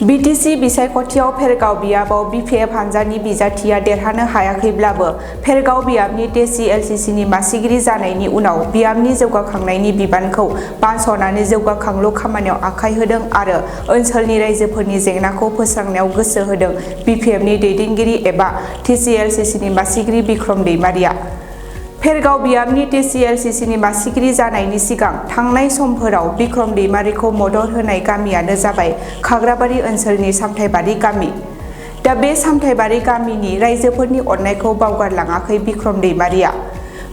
BTC बिसायख'थियाव फेरगाव बियाबाव BPF हानजानि बिजाथिया देरहानो हायाखैब्लाबो फेरगाव बियाबनि टिसिएलसिसिनि मासिगिरि जानायनि उनाव बियाबनि जौगाखांनायनि बिबानखौ बानस'नानै जौगाखांलु खामानियाव आखाइ होदों आरो ओनसोलनि रायजोफोरनि जेंनाखौ फोस्रांनायाव गोसो होदों बिपिएफनि दैदेनगिरि एबा टिसिएलसिसिनि मासिगिरि बिक्रम दैमारिया। फेरगाव बियाबनि टिसिएलसिसिनि मासिगिरि जानायनि सिगां थांनाय समफोराव बिक्रम दैमारिखौ मदद होनाय गामियानो जाबाय खाग्राबारि ओनसोलनि सामथाइबारि गामि। दा बे सामथाइबारि गामिनि रायजोफोरनि अननायखौ बावगारलाङाखै बिक्रम दैमारिया।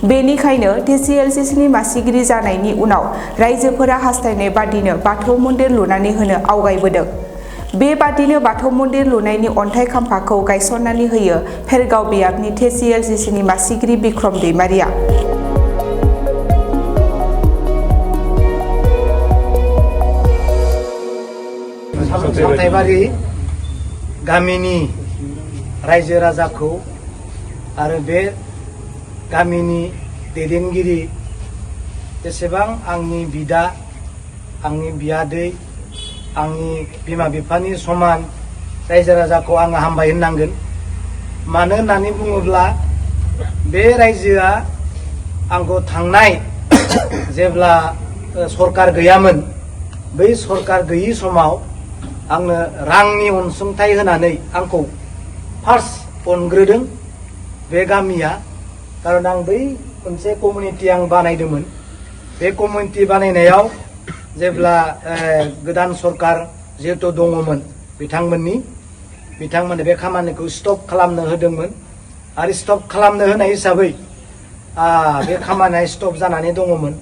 बेनिखायनो टिसिएलसिसिनि मासिगिरि जानायनि उनाव रायजोफोरा हास्थायनाय बादिनो बाथौ मन्दिर लुनानै होनो आवगायबोदों। बेबादिनो बाथौ मन्दिर लुनायनि अन्थाइ खाम्फाखौ गायसननानै होयो फेरगाव बियाबनि टिसिएलसिसिनि मासिगिरि बिक्रम दैमारिया। सामथाइबारि गामिनि रायजो राजाखौ आरो बे गामिनि दैदेनगिरि जेसेबां आंनि बिदा आंनि बियादै आंनि बिमा बिफानि समान रायजो राजाखौ आङो हामबाय होननांगोन। मानो होननानै बुङोब्ला बे रायजोआ आंखौ थांनाय जेब्ला सरकार गैयामोन बै सरकार गैयि समाव आंनो रांनि अनसुंथाइ होनानै आंखौ फार्स्ट अनग्रोदों बे गामिया। खारन आं बै मोनसे कमिउनिटि आं बानायदोंमोन। बे कमिउनिटि बानायनायाव जेब्ला गोदान सरकार जिहेतु दङमोन बिथांमोननो बे खामानिखौ स्टप खालामनो होदोंमोन आरो स्टप खालामनो होनाय हिसाबै बे खामानिया स्टप जानानै दङमोन।